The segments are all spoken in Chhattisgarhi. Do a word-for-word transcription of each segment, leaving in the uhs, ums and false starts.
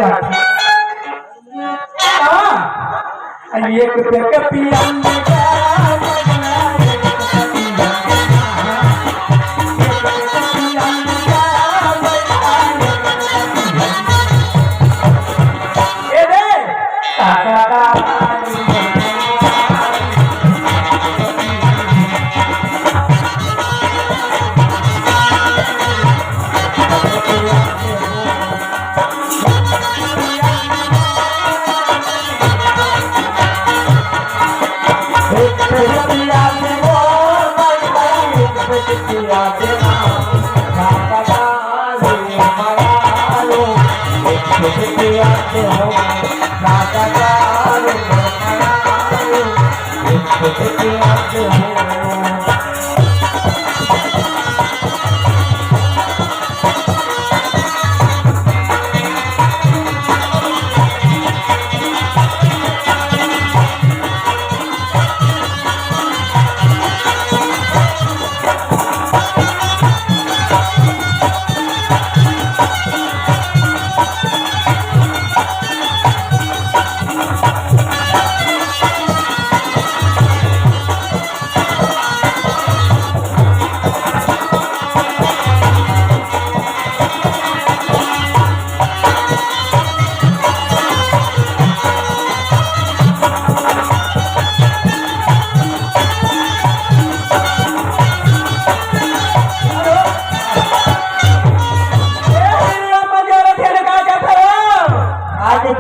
हाँ, एक पैक पिया। ए रे,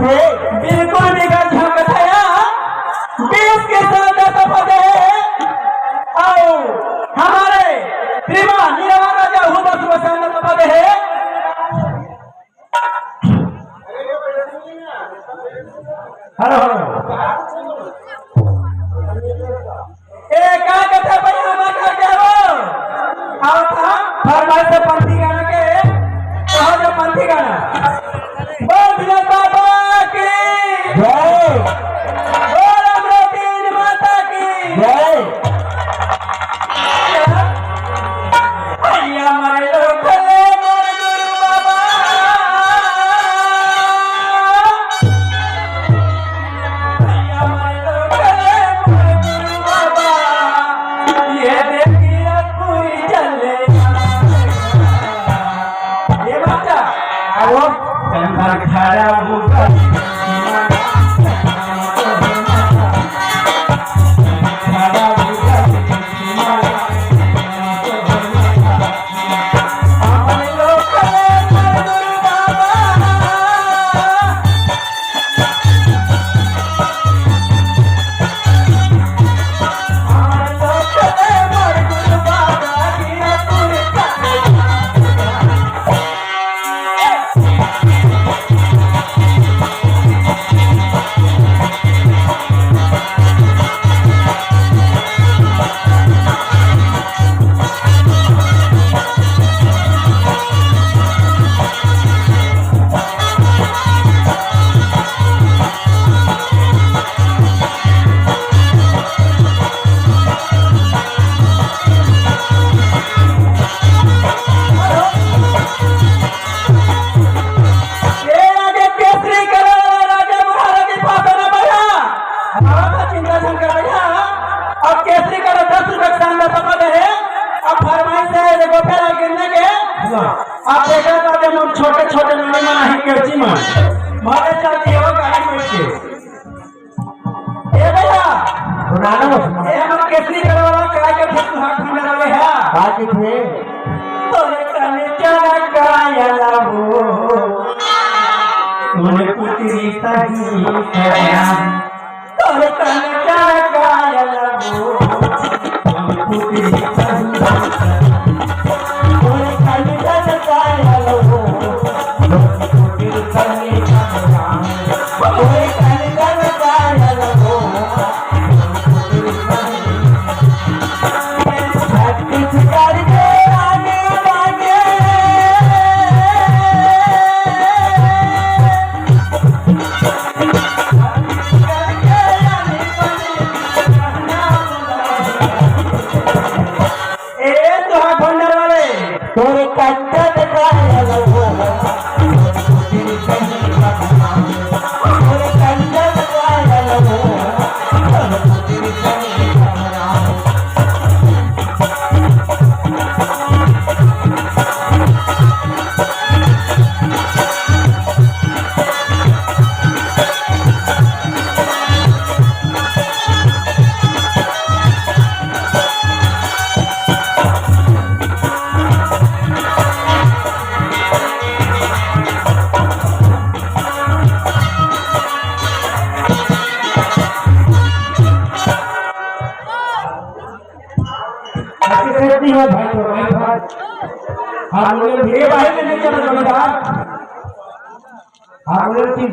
ए, बिल्कुल बिगड़ झोंकत हे। बीस के साथ दस पद हे। अउ हमर श्रीमान निरवा राजा हूँ दस पद हे। Hello, hello. ए, का कथे भैया, हमर का कहे हो? आओ था, फरमाइश से पंथी गाना के, कहो जो पंथी गाना। बोल भैया बाबा की। जय। बोल अमृतिन माता की। जय। भैया मारे लोग भले मोर गुरु बाबा। भैया मारे लोग भले मोर गुरु बाबा। ये देखिए पूरी चले। ये बात है। आओ। शंकर खड़ा होकर ए राजा केसरी कलर वाला राजा महाराज के पास ना भैया। हमारा तो चिंता झन कर भैया। अब केसरी कलर दस रुपए के सामने पकड़ है। अब फरमाइश है, देखो, फिर गिरने के। अब देखा तो हम छोटे छोटे नोनी मन ही केवची मन। भले चलती है वो गाड़ी में बैठ के। ए भैया, सुनाना बस। ए हमर केसरी कलर वाला काय के फेर तू हाथ में लगे है? का के थे? तोरे कने चला काया लाबो। तोरे पुत्री सही सया। तोरे कने चला काया लाबो। तोरे पुत्री सही सया। तोरे कने चला काया लाबो। हारमोनियम भी, ए भाई, ले लीजिए ना, जोड़ीदार। हारमोनियम की